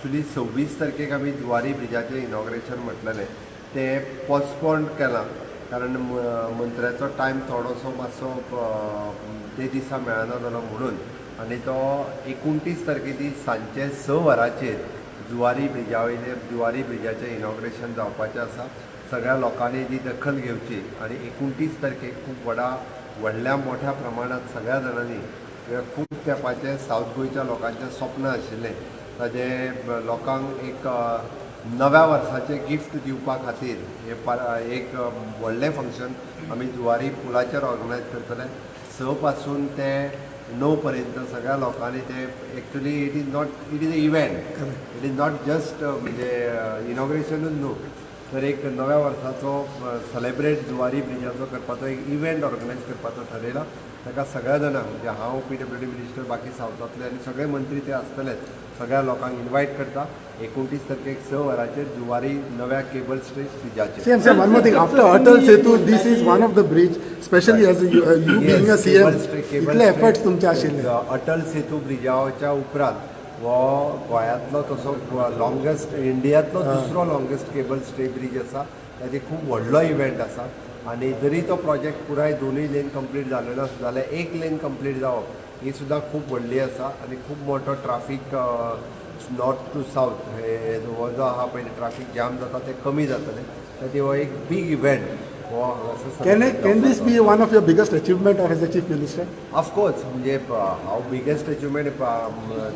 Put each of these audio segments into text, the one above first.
Actually 26 तारखेक आमी Zuari ब्रिजाचें inauguration म्हटलेलें, तें पोस्टपोन केलां, कारण मंत्र्याचो टायम थोडोसो मातसो ते दिसा मेळना जालो म्हणून. आनी तो 29 तारखे दीस सांजचे 6 वरांचेर जुवारी ब्रिजा वयले जुवारी ब्रिजाचें इनॉग्रेशन जावपाचें आसा. सगळ्या लोकांनी ती दखल घेवची आनी 29 तारखेक खूब व्हडल्या मोठ्या प्रमाणात सगळ्या जाणांनी, खूब तेंपाचें सावथ गोंयच्या लोकांचें स्वप्न आशिल्लें, ताजें लोकांक एक नव्या वर्साचें गिफ्ट दिवपा खातीर हे एक व्हडलें फंक्शन आमी जुवारी पुलाचेर ऑर्गनायज करतले. 6 पासून ते 9 पर्यंत सगळ्या लोकांनी ते, actually it is not, it is a event, it is not just म्हणजे इनॉग्रेशनूच न्हू, तर एक नव्या वर्साचो सेलेब्रेट जुवारी ब्रिजाचो करपाचो एक इव्हेंट ऑर्गनायज करपाचो ठरयला. ताका सगळ्या जाणांक, म्हणजे हांव पीडब्ल्यूडी मिनिस्टर, बाकी सावथांतले आनी सगळे मंत्री ते आसतलेच, सगळ्या लोकांक इन्वायट करता 29 तारखेक 6 वरांचेर जुवारी नव्या केबल स्टेड ब्रिजाचेर. CM sir, one more thing. After Atal Setu, this is one of the bridge, especially as you being a CM. इतले efforts तुमचे आशिल्ले. अटल सेतू ब्रिजाच्या उपरांत हो गोंयांतलो तसो लॉंगेस्ट, इंडियांतलो दुसरो लॉंगेस्ट केबल स्टे ब्रीज आसा. ताजे खूब व्हडलो इव्हेंट आसा आनी जरी तो प्रोजेक्ट पुराय दोनूय लेन कंप्लीट जालो ना जाल्यार एक लेन कंप्लीट जावप ही सुद्दां खूब व्हडली आसा आनी खूब मोठो ट्राफीक नॉर्थ टू सावथ हे हो जो आहा पळय ट्राफीक जाम जाता, ते कमी जातले. खातीर हो एक बीग इव्हेंट हो हांगासर. Can this be one of your biggest achievement as a chief minister? Of course, म्हणजे हांव बिगेस्ट अचिवमेंट,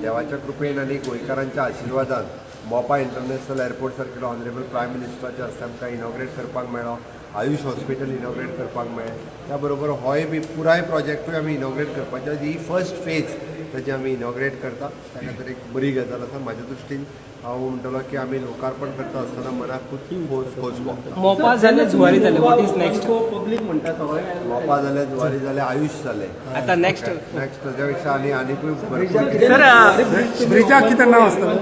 देवाच्या कृपेन आनी गोंयकारांच्या आशिर्वादान मोपा इंटरनॅशनल एअरपोर्ट सारकेलो ऑनरेबल प्रायम मिनिस्टराच्या हस्ते आमकां इनॉग्रेट करपाक मेळ्ळो, आयुष हॉस्पिटल इनॉग्रेट करपाक मेळ्ळें, त्या बरोबर होय बी पुराय प्रोजेक्टूय आमी इनॉग्रेट करपाचे. ही फर्स्ट फेज ताची आमी इनॉग्रेट करता. त्या खातीर एक बरी गजाल आसा. म्हाज्या दृश्टीन हांव म्हणटलो की आमी लोकार्पण करता आसतना मनाक खूब खोस खोस भोगता. मोपा जालें, जुवारी जालें, what is next? Public म्हणटा सगळे. मोपा जालें, जुवारी जालें, आयुष जालें. आता नेक्स्ट? नेक्स्ट ताज्या पेक्षा आनी आनीकूय भरपूर. सर. ब्रिजाक कितें नांव आसतलें?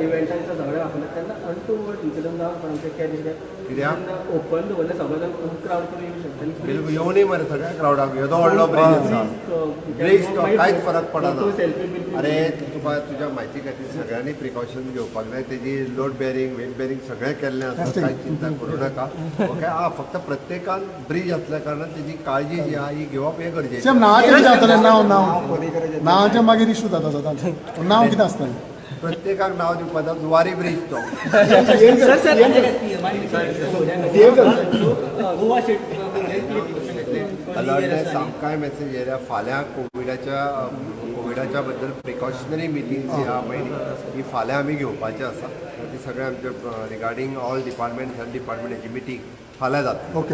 इव्हेंटांचा सगळे वापरतात तेन्ना अनटुवर्ड इन्सिडंट जावं, पण आमचे कॅरी कित्याक? ओपन दवरलें, सगळे जाण क्रावड करून येऊ शकता. बिलकुल, येवनय मरे सगळ्या क्रावडाक. येदो व्हडलो ब्रिज आसा, ब्रिज तो कांयच फरक पडना. सेल्फी. अरे, तुका तुज्या म्हायती खातीर सगळ्यांनी प्रिकॉशन घेवपाक जाय. तेजी लोड बेरिंग, वेट बेरिंग सगळें केल्लें आसा. कांय चिंता करूं नाका, ओके? आ फक्त प्रत्येकान ब्रिज आसल्या कारणान तेजी काळजी जी आहा ही घेवप हें गरजेचें. सीएम, नांवाचें कितें जातलें? नांव नांव नांवाचें मागीर इशू जाता सदांच. नांव कितें आसतलें? प्रत्येकाक नांव दिवपाचो, जुवारी ब्रिज तो. Sir, sir. गोवा शेट. अलर्टनेस, आमकांय मेसेज येयल्या. फाल्यां कोविडाच्या बद्दल प्रिकॉशनरी मिटींग जी आहा पळय न्ही, ही फाल्यां आमी घेवपाची आसा. ती सगळे आमचे regarding all department, health डिपार्टमेंटाची meeting फाल्यां जातली. ओके.